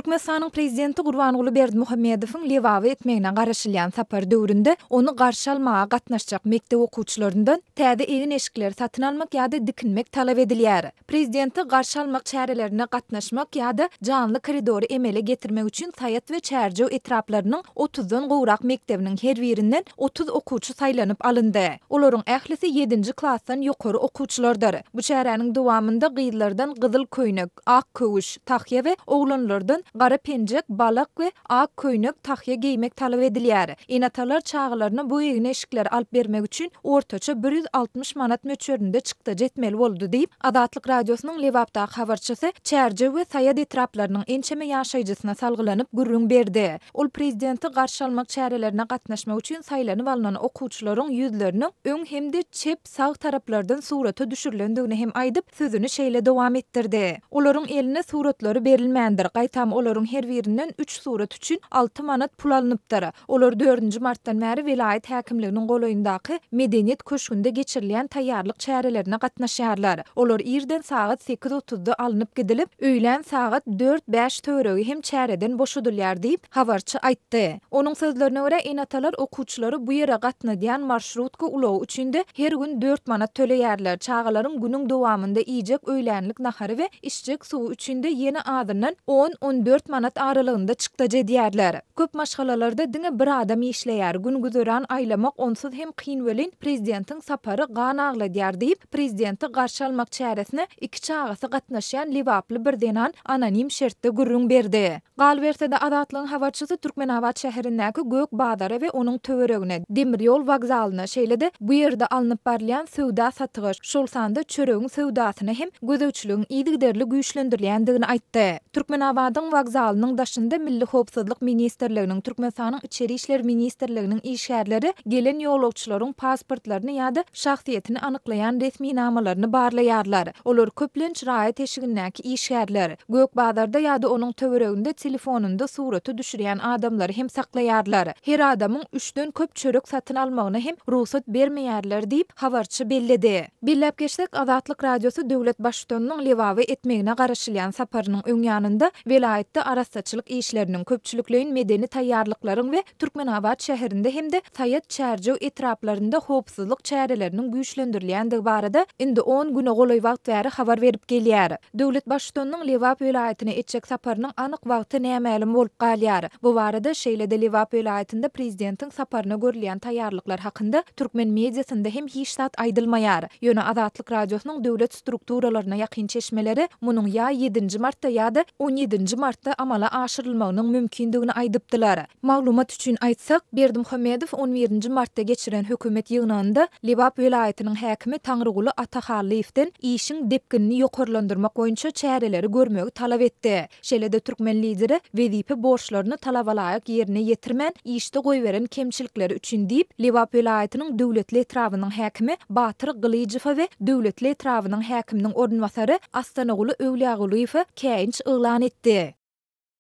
Türkmenistanyň Prezidenti Gurbanguly Berdimuhamedowyň Lebaba etmegine garaşylýan sapary döwründe ony garşy almaga gatnaşjak mekdep okuwçylaryndan täze egin-eşikleri satyn almak ýa-da dikinmek talap edilýär. Prezidenti garşy almak çärelerine gatnaşmak ýa-da janly koridory emele getirmek üçin Saýat we Çärjew etraplarynyň otuzdan gowrak mekdebiniň her birinden 30 okuwçy saýlanyp alyndy. Olaryň ählisi ýedinji klasdan ýokary okuwçylardyr. Bu çäräniň dowamynda gyzlardan gyzyl köýnek, ak köwüş, tahýa we oglanlardan gara penjek, balak we ak köýnek, tahýa geýmek talap edilýär. Ene-atalar çagalaryna bu egin-eşikleri alyp bermek üçin ortaça 160 manat möçberinde çykdajy etmeli boldy diýip, Azatlyk Radiosynyň Lebapdaky habarçysy Çärjew we Saýat etraplarynyň ençeme ýaşaýjysyna salgylanyp gürrüň berdi. Ol prezidenti garşy almak çärelerine gatnaşmak üçin saýlanyp alnan okuwçylaryň ýüzleriniň öň hem-de çep, sag taraplardan surata düşürilendigini hem aýdyp, sözüni şeýle dowam etdirdi. Olaryň eline suratlary berilmändir, gaýtam olaryň her birinden üç surat üçin 6 manat pul alnypdyr. Olar dördünji martdan bäri welaýat häkimliginiň golaýyndaky Medeniýet köşgünde geçirilýän taýýarlyk çärelerine gatnaşýarlar. Olar irden sagat sekiz otuzda alnyp gidilip, öýlän sagat dört-bäş töweregi hem çäreden boşadylýar diýip, habarçy aýtdy. Onuň sözlerine görä, ene-atalar okuwçylary bu ýere gatnadýan marşrutka ulagy üçin-de her gün dört manat töleýärler, çagalaryň günüň dowamynda iýjek öýlänlik nahary we içjek suwy üçin-de ýene azyndan on-on dört manat aralygynda çykdajy edýärler. Köp maşgalalarda diňe bir adam işleýär, gün-güzeran aýlamak onsuz hem kyn welin, prezidentiň sapary gan agladýar diýip, prezidenti garşy almak çäresine iki çagasy gatnaşýan lebaply bir zenan anonim şertde gürrüň berdi. Galyberse-de, Azatlygyň habarçysy Türkmenabat şäherindäki Gök bazara we onuň töweregine, demir ýol wokzalyna, şeýle-de bu ýerde alnyp barylýan söwda-satyga, şol sanda çöregiň söwdasyna hem gözegçiligiň yzygiderli güýçlendirilýändigini aýtdy. Türkmenabadyň wokzalynyň daşynda Milli howpsuzlyk ministrliginiň, Türkmenistanyň Içeri işler ministrliginiň işgärleri gelen ýolagçylaryň pasportlaryny ýa-da şahsyýetini anyklaýan resminamalaryny barlaýarlar. Olar köplenç raýat eşigindäki işgärler. Gök bazarda ýa-da onuň töwereginde telefonynda surata düşürýän adamlary hem saklaýarlar. Her adamyň üçden köp çörek satyn almagyna hem rugsat bermeýärler diýip, habarçy belledi. Belläp geçsek, Azatlyk Radiosy döwlet Baştutanynyň Lebaba etmegine garaşylýan saparynyň öň ýanynda welaýatda arassaçylyk işleriniň, köpçülikleýin medeni taýýarlyklaryň we Türkmenabat şäherinde hem-de Saýat-Çärjew etraplarynda howpsuzlyk çäreleriniň güýçlendirilýändigi barada indi on güne golaý wagt bäri habar berip gelýär. Döwlet Baştutanynyň Lebap welaýatyna etjek saparynyň anyk wagty nämälim bolup galýar. Bu barada, şeýle-de Lebap welaýatynda prezidentiň saparyna görülýän taýýarlyklar hakynda türkmen mediasynda hem hiç zat aýdylmaýar. Ýöne Azatlyk Radiosynyň döwlet strukturalaryna ýakyn çeşmeleri munuň ýa ýedinji martda ýa-da on ýedinji martda amala aşyrylmagynyň mümkindigini aýdypdylar. Maglumat üçin aýtsak, Berdimuhamedow on birinji martda geçiren hökümet ýygnagynda Lebap welaýatynyň häkimi Taňryguly Atahallyýewden işiň depginini ýokarlandyrmak boýunça çäreleri görmegi talap etdi. Şeýle-de türkmen lideri wezipe borçlaryny talabalaýyk ýerine ýetirmän, işde goýberen kemçilikleri üçin diýip, Lebap welaýatynyň Döwletli etrabynyň häkimi Batyr Gylyjowa we Döwletli etrabynyň häkiminiň orunbasary Astanaguly Öwlýagulyýewe käýinç yglan etdi.